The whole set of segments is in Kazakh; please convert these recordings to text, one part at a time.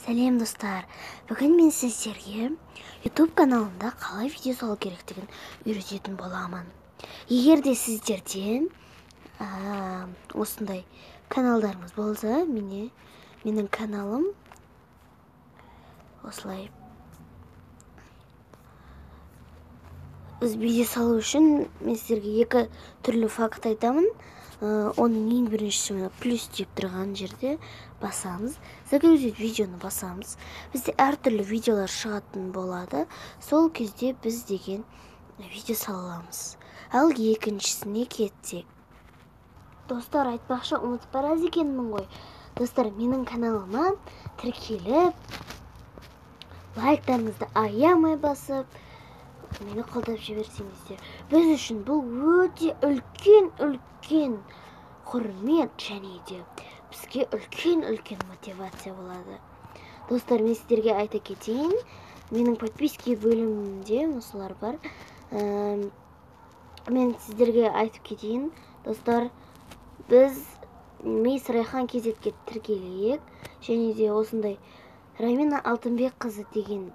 Сәлем, достар! Бүгін мен сіздерге YouTube каналында қалай видео салу керектігін үйрететін боламын. Егер де сіздерде осындай каналдарыңыз болса, міне, менің каналым осылай. Біз видео салу үшін мен сіздерге екі түрлі факт айтамын. Оның ең біріншісі, мына плюс деп тұрған жерде басамыз, загрузить видеоны басамыз. Бізде әртүрлі видеолар шығатын болады. Сол кезде біз деген видео сала аламыз. Ал екіншісіне кетсек, достар, айтпақшы, ұмытып барады екенмін ғой. Достар, менің каналыма тіркеліп, лайктарыңызды аямай басып, мені қолдап жіберсеңіздер, біз үшін бұл өте үлкен үлкен құрмет және де бізге үлкен үлкен мотивация болады. Достар, мен сіздерге айта кетейін, менің подписки бөлімінде осылар бар. Мен сіздерге айтып кетейін, достар, біз Мисс Райхан Кезетке тіркелейік және де осындай Рамина Алтынбекқызы деген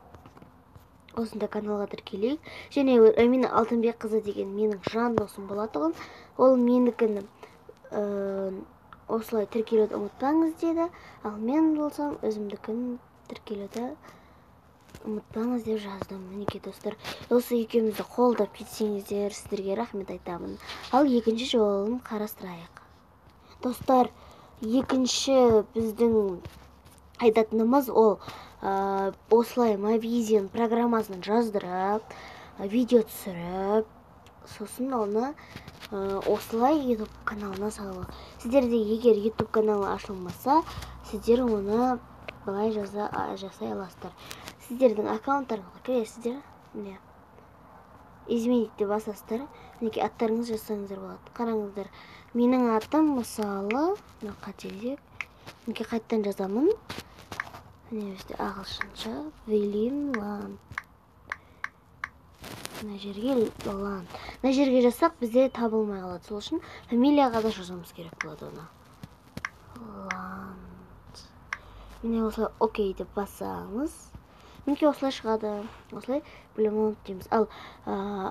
осындай каналға тіркелейік. Және Рамина Алтынбекқызы деген менің жан досым болатұғын. Ол менікін осылай тіркелуді ұмытпаңыз деді. Ал мен болсам, өзімдікін тіркелуді ұмытпаңыз деп жаздым. Мінекей, достар, осы екеумізді қолдап кетсеңіздер, сіздерге рахмет айтамын. Ал екінші жолын қарастырайық. Достар, екінші біздің айтатынымыз ол осылай Movision программасын жаздырып, видео түсіріп, сосын оны осылай YouTube каналына салу. Сіздерде егер YouTube каналы ашылмаса, сіздер оны былай жасай аласыздар. Сіздердің аккаунттарыңызға кіресіздер, міне, изменить деп басасыздар. Мінекей, аттарыңызды жазсаңыздар болады. Қараңыздар, менің атым, мысалы, мына қателік, мінекей, қайтадан жазамын. Міне, бізде ағылшынша Вильям Ланд. Мына жерге Ланд. Мына жерге жазсақ, бізде табылмай қалады. Сол үшін фамилияға да жазуымыз керек болады оны. Ланд. Міне, осылай окей деп басамыз. Мінекей, осылай шығады. Осылай бөлімін дейміз. Ал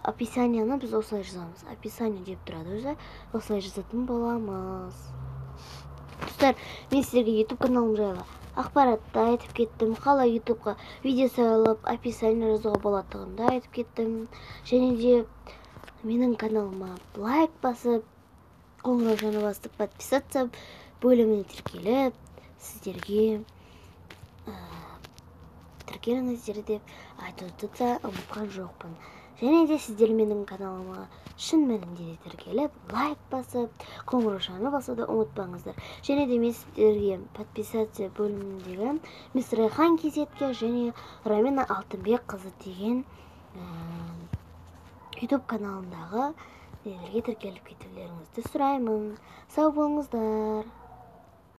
описанияны біз осылай жазамыз. Описание деп тұрады өзі. Осылай жазатын боламыз. Достар, мен сіздерге YouTube каналым жайлы ақпаратты айтып кеттім. Қалай YouTubeға видео салып, описание жазуға болатындығын да айтып кеттім. Және де менің каналыма лайк басып, қоңыраушаны басып, подписаться бөліміне тіркеліп, сіздерге тіркеліңіздер деп айтуды да ұмытқан жоқпын. Және де сіздер менің каналыма шын мәнінде де тіркеліп, лайк басып, қоңыраушаны басуды ұмытпаңыздар. Және де мен сіздерге подписаться бөліміндегі Мисс Райхан Кезетке және Рамина Алтынбекқызы деген YouTube каналындағы нелерге тіркеліп кетулеріңізді сұраймын. Сау болыңыздар.